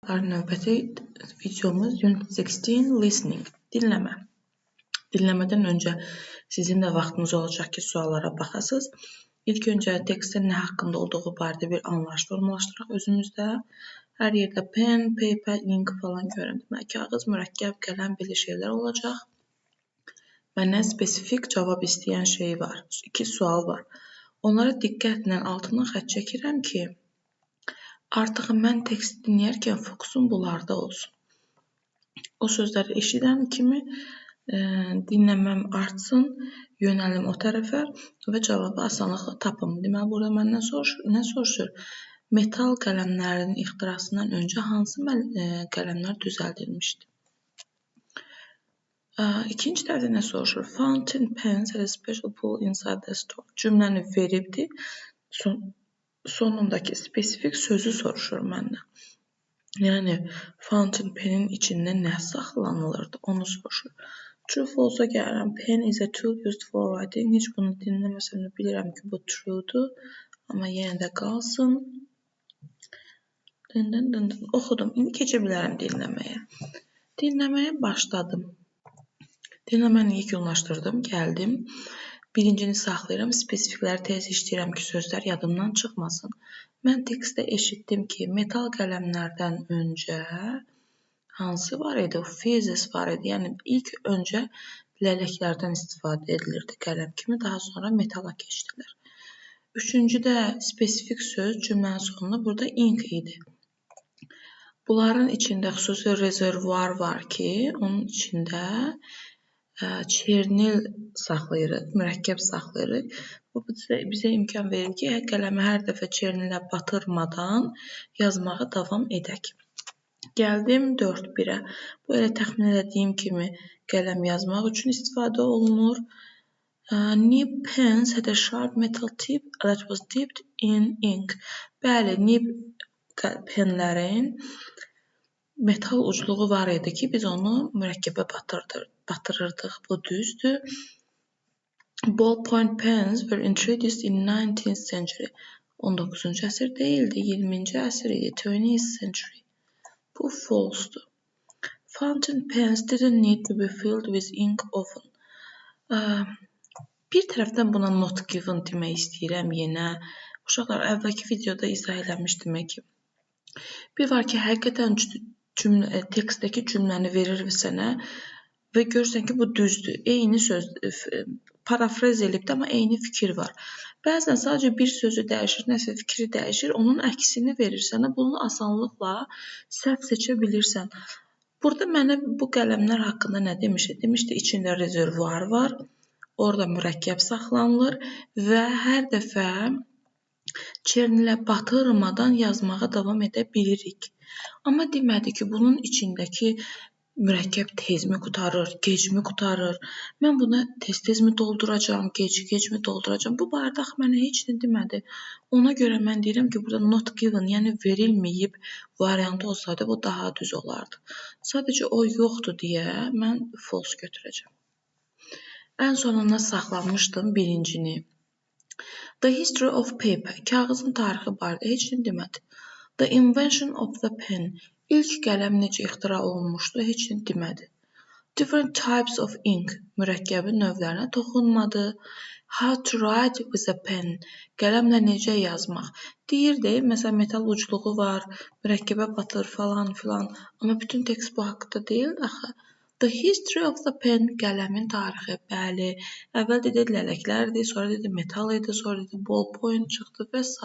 Növbəti videomuz Unit 16 Listening, dinləmə. Dinləmədən öncə sizin də vaxtınız olacaq ki, suallara baxasınız. İlk öncə tekstin nə haqqında olduğu barədə bir anlayış formalaşdıraq özümüzdə. Hər yerdə pen, paper, ink falan görürəm. Deməli, kağız, mürəkkəb, qələm belə şeylər olacaq. Məndən spesifik cavab istəyən şey var. İki sual var. Onlara diqqətlə altından xətt çəkirəm ki, artıq mən teksti dinləyərkən fokusum bunlarda olsun. O sözləri eşidən kimi dinləməm artsın, yönəlim o tərəfə və cavabı asanlıqla tapım. Deməli, burada məndən nə soruşur? Metal qələmlərin ixtirasından öncə hansı qələmlər düzəldilmişdi? İkinci tərəfdə nə soruşur? Fountain pens had a special pool inside the store. Cümləni veribdi. Sonundakı spesifik sözü soruşur məndən. Yəni, fountain penin içində nə saxlanılırdı, onu soruşur. True, false-a gəlirəm. Pen is a tool used for writing. Heç bunu dinləməsəm də bilirəm ki, bu true'dur. Amma yenə də qalsın. Dın dın dın dın. Oxudum. İndi keçə bilərəm dinləməyə. Dinləməyə başladım. Dinləməni yekunlaşdırdım, gəldim. Birincini saxlayıram, spesifikləri tez işləyirəm ki, sözlər yadımdan çıxmasın. Mən tekstdə eşitdim ki, metal qələmlərdən öncə hansı var idi? Fezzes var idi. Yəni, ilk öncə lələklərdən istifadə edilirdi qələm kimi, daha sonra metala keçdilər. Üçüncüdə spesifik söz cümlənin sonunda burada ink idi. Bunların içində xüsusi rezervuar var ki, onun içində çernil saxlayırıq, mürəkkəb saxlayırıq. Bu bizə imkan verir ki, qələmi hər dəfə çernilə batırmadan yazmağa davam edək. Gəldim 4-1-ə. Bu elə təxmin elədiyim kimi qələm yazmaq üçün istifadə olunur. Nib pens had a sharp metal tip that was dipped in ink. Bəli, nib penlərin metal ucluğu var idi ki, biz onu mürəkkəbə batırırdıq. Bu düzdür. Ballpoint pens were introduced in 19th century. 19-cu əsr deyildi, 20-ci əsr idi. 20th century. Bu false'dur. Fountain pens didn't need to be filled with ink often. Bir tərəfdən buna not given demək istəyirəm yenə. Uşaqlar, əvvəlki videoda izah eləmişdim ki, bir var ki, həqiqətən tekstdəki cümləni verir sənə və görürsən ki, bu düzdür. Eyni söz, parafraz elibdir, amma eyni fikir var. Bəzən sadəcə bir sözü dəyişir, nəsə fikri dəyişir, onun əksini verir sənə. Bunu asanlıqla səhv seçə bilirsən. Burada mənə bu qələmlər haqqında nə demişdi? Demişdi, içində rezervuar var, orada mürəkkəb saxlanılır və hər dəfə çernilə batırmadan yazmağa davam edə bilirik. Amma demədi ki, bunun içindəki mürəkkəb tezmi qurtarır, gecmi qurtarır, mən bunu tez-tezmi dolduracam, gec-gecmi dolduracam? Bu barədə axı mənə heç nə demədi. Ona görə mən deyirəm ki, burada not given, yəni verilməyib variantı olsaydı, bu daha düz olardı. Sadəcə o yoxdur deyə mən false götürəcəm. Ən sonuna saxlamışdım birincini. The history of paper, kağızın tarixi barədə heç nə demədi. The invention of the pen, ilk qələm necə ixtira olunmuşdu, heç nə demədi. Different types of ink, mürəkkəbin növlərinə toxunmadı. How to write with a pen, qələmlə necə yazmaq. Deyirdi, məsələn, metal ucluğu var, mürəkkəbə batır falan filan. Amma bütün tekst bu haqda deyildi axı. The history of the pen, qələmin tarixi, bəli. Əvvəl dedi lələklərdir, sonra dedi metal idi, sonra dedi ballpoint çıxdı və s.